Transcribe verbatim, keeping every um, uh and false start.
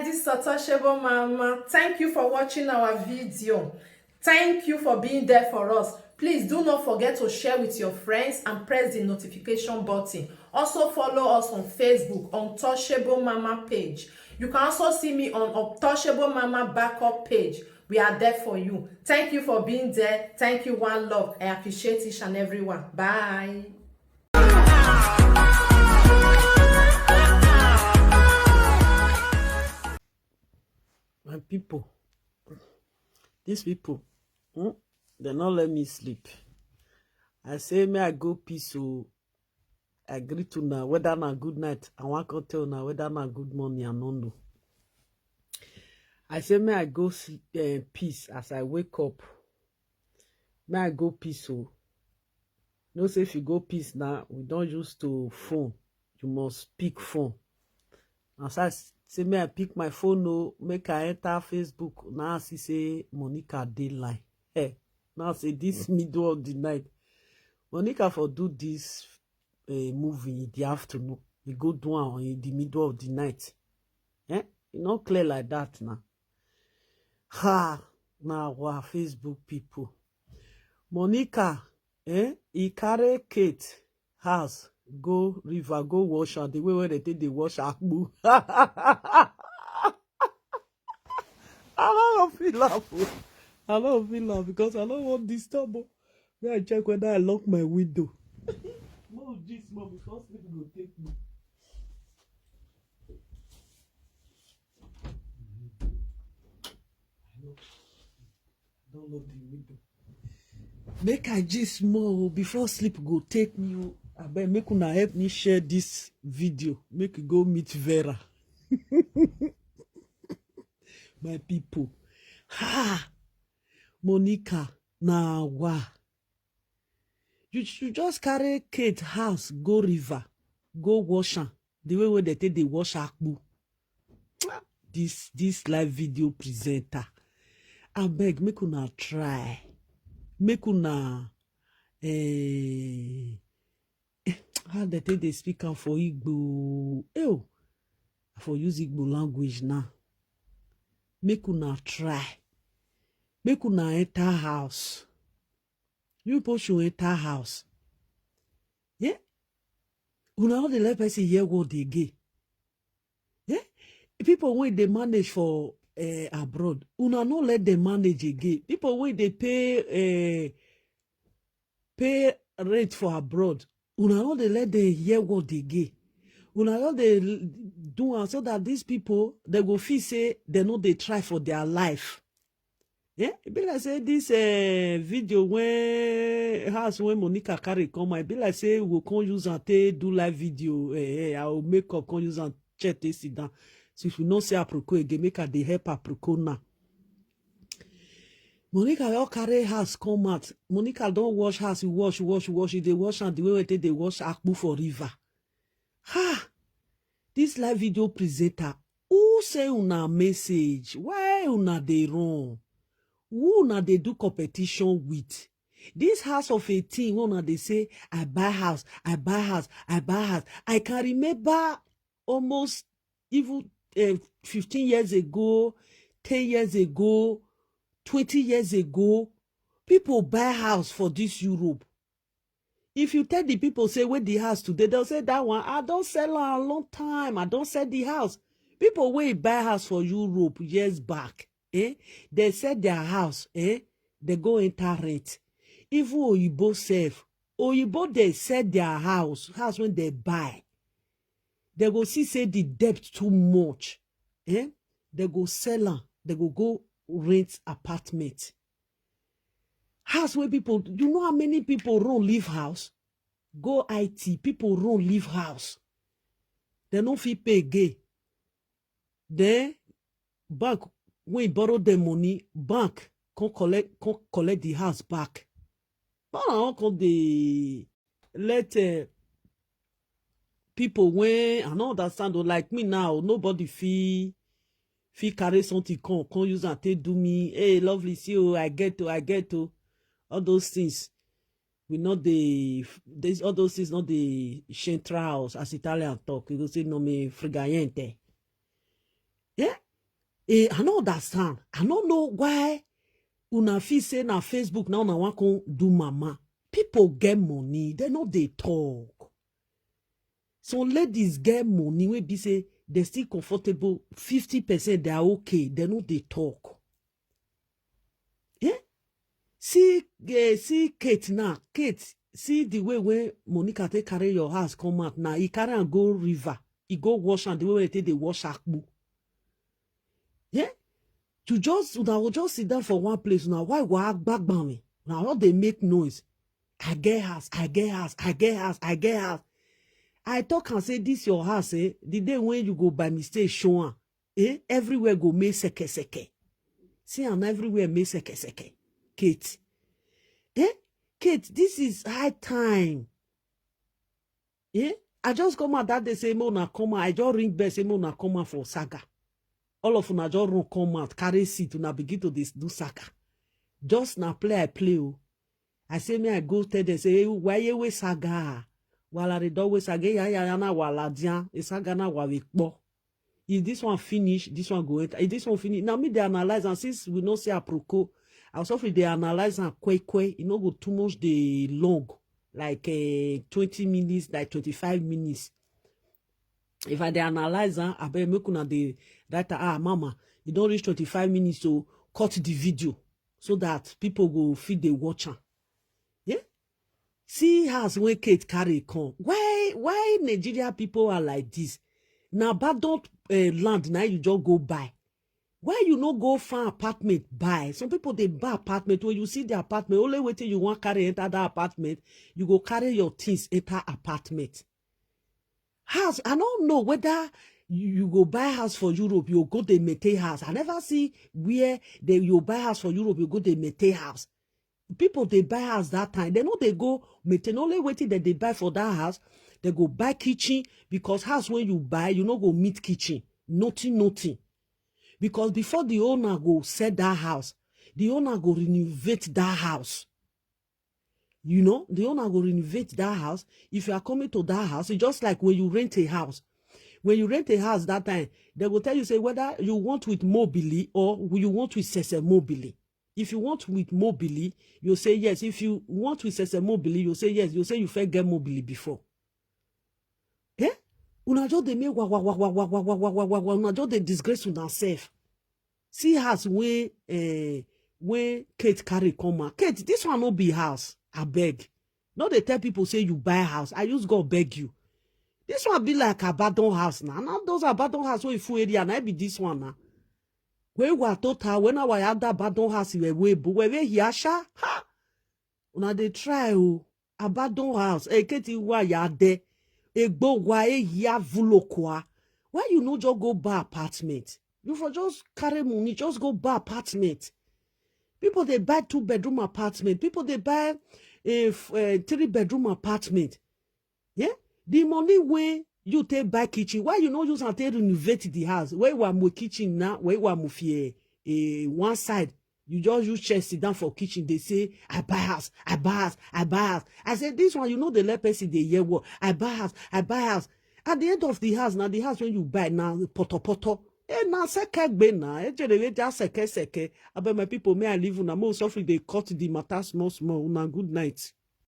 This is Untouchable Mama. Thank you for watching our video. Thank you for being there for us. Please do not forget to share with your friends and press the notification button. Also follow us on Facebook, Untouchable Mama page. You can also see me on Untouchable Mama backup page. We are there for you. Thank you for being there. Thank you, one love. I appreciate each and every one. Bye. My people, these people, hmm, they not let me sleep. I say, may I go peace, so I greet you now. Whether na good night, I want to tell now whether na good morning, I don't know. I say, may I go sleep, uh, peace as I wake up. May I go peace, so no say if you go peace now, we don't use to phone. You must pick phone. As I say, may I pick my phone, no, make I enter Facebook. Now I see say Monica dey line. Hey, now say this middle of the night. Monica for do this uh, movie in the afternoon. We go do am in the middle of the night. Eh? E not clear like that now. Ha! Now our Facebook people. Monica, eh? He carry Kate house, go river, go wash her the way where they take they wash Akpu. I don't feel laugh. Oh. I don't feel laugh because I don't want disturb. Oh. May I check whether I lock my window. No, this small because sleep go take me. I don't lock the window. Make I just small before sleep go take me. Oh. I bet make una help me share this video. Make it go meet Vera. My people. Ha! Monica, na wa. You should just carry Kate house, go river, go wash am. The way where they take they wash Akpu. This this live video presenter. I beg, make una try. Make una eh, how they take they speak am for Igbo. Ew. I for use Igbo language now. Make una try. Make una enter house. You people should enter house. Yeah? Una no dey let person hear word again. Yeah? People wey dey manage for uh, abroad, una no let them manage again. People wey dey pay uh, pay rent for abroad, una no dey let them hear word again. Una no dey do am so that these people they go feel say they no dey try for their life. Yeah, e be like say this uh, video when house when Monica carry come, I be like say we go come use and take do live video. Eh, eh, I will make up come use and check this sit down. So if you no say aproko again, make her dey help aproko now. Monica don carry house come out. Monica don wash house, you wash, wash, wash. You dey wash am the way wey take dey wash akpu for river. Ha! This live video presenter, who say una message? Why una dey run? Who una dey do competition with? This house of eighteen, wey una dey say, I buy house, I buy house, I buy house. I can remember almost even uh, fifteen years ago, ten years ago, twenty years ago, people buy house for this Europe. If you tell the people say where the house today, they'll say that one, I don't sell a long time. I don't sell the house. People will buy house for Europe years back. Eh? They sell their house. Eh? They go enter rent. Even Oyibo self, Oyibo they sell their house, house when they buy. They go see say the debt too much. Eh? They go sell am. They go go rent apartment. House where people, you know how many people run leave house? Go I T, people run leave house. They no fit pay again. Then bank when borrow them money, bank come collect come collect the house back. But I don't come the let uh, people when I don't understand or like me now, nobody feel feel carry something come come use and take do me. Hey, lovely, see you. I get to, I get to all those things. We not the this all those things not the central house as Italian talk. You go say no me frigayente. Yeah, Eh, I no understand. I no know why una feel say na Facebook now una wan come do mama. People get money, they no dey talk. Some ladies get money wey be say they still comfortable, fifty percent they are okay, they no dey talk. Yeah? See, eh, see Kate now. Kate, see the way wey Monica take carry your house come out now. He carry am go river. He go wash am the way wey they take dey wash akpu. Yeah? To just, una go just sit down for one place now. Why wa gbagba me? Now all they make noise. I get house, I get house, I get house, I get house. I talk and say this your house, eh? The day when you go by mistake show am, eh? Everywhere go make seke seke. See am everywhere make seke seke. Kate, eh? Kate, this is high time. Eh? I just come out that day say make una come out. I just ring bell say make una come out for saga. All of una just run come out, carry seat, una begin to dey do saga. Just na play I play o. I say me I go tell them say, "Hey, why you we saga? Wala they don't we saga ya ya ya na wala dia. E saga na wa we kpo." If this one finish, this one go enter. If this one finish, now me they analyze and since we no say aproko, I also feel they analyze and kwe kwe. E no go too much dey long, like, eh, twenty minutes, like twenty-five minutes. If I dey analyze am, abeg make una dey write am, "Ah, mama, e don reach twenty-five minutes, so cut the video so that people go fit dey watch am." Yeah? See house wey Kate carry come. Why, why Nigeria people are like this? Na abandoned, eh, land na you just go buy. Why you no go find apartment buy? Some people dey buy apartment. When you see the apartment, only wetin you wan carry enter that apartment, you go carry your things enter apartment. House, I don't know whether you, you go buy house for Europe, you go dey maintain house. I never see where they, you buy house for Europe, you go dey maintain house. People dey buy house that time. They no dey go maintain. Only wetin dem dey buy for that house, they go buy kitchen, because house when you buy, you no go meet kitchen. Nothing, nothing. Because before the owner go sell that house, the owner go renovate that house. You know, the owner go renovate that house. If you are coming to that house, it's just like when you rent a house. When you rent a house that time, they go tell you say whether you want with mobili or you want with sese mobili. If you want with mobili, you say yes. If you want with sese mobili, you say yes. You say you first get mobili before. Eh? Una just dey make wa wa wa wa wa wa wa wa wa wa wa. Una just dey disgrace una self. See house wey, eh, wey Kate carry come out. Kate, this one no be house. I beg. No dey tell people say you buy house. I use God beg you. This one be like abandoned house now. Now those abandoned house wey full area, na be this one now. Wey wa total, when our other abandoned house we wey, but we here sha. Ha! Una dey try o. Abandoned house. Eh, Kate wa ya de. Egbo wa e ya vulo kwa. Why you no just go buy apartment? You for just carry money, just go buy apartment. People dey buy two bedroom apartment. People dey buy a, f- a three bedroom apartment. Yeah? The money wey you take buy kitchen, why you no use am take renovate the house? Where you are more kitchen now, where you are more fear, eh, one side. You just use chair sit down for kitchen. They say, "I buy house, I buy house, I buy house." I say, "This one, you know, they let person dey hear what? I buy house, I buy house." At the end of the house, now the house when you buy now, poto poto. Eh, na seke gbe na. Eh, jere we ja seke seke. Abeg, my people, may I leave una. Mo suffer, they cut the matter small small. Una good night.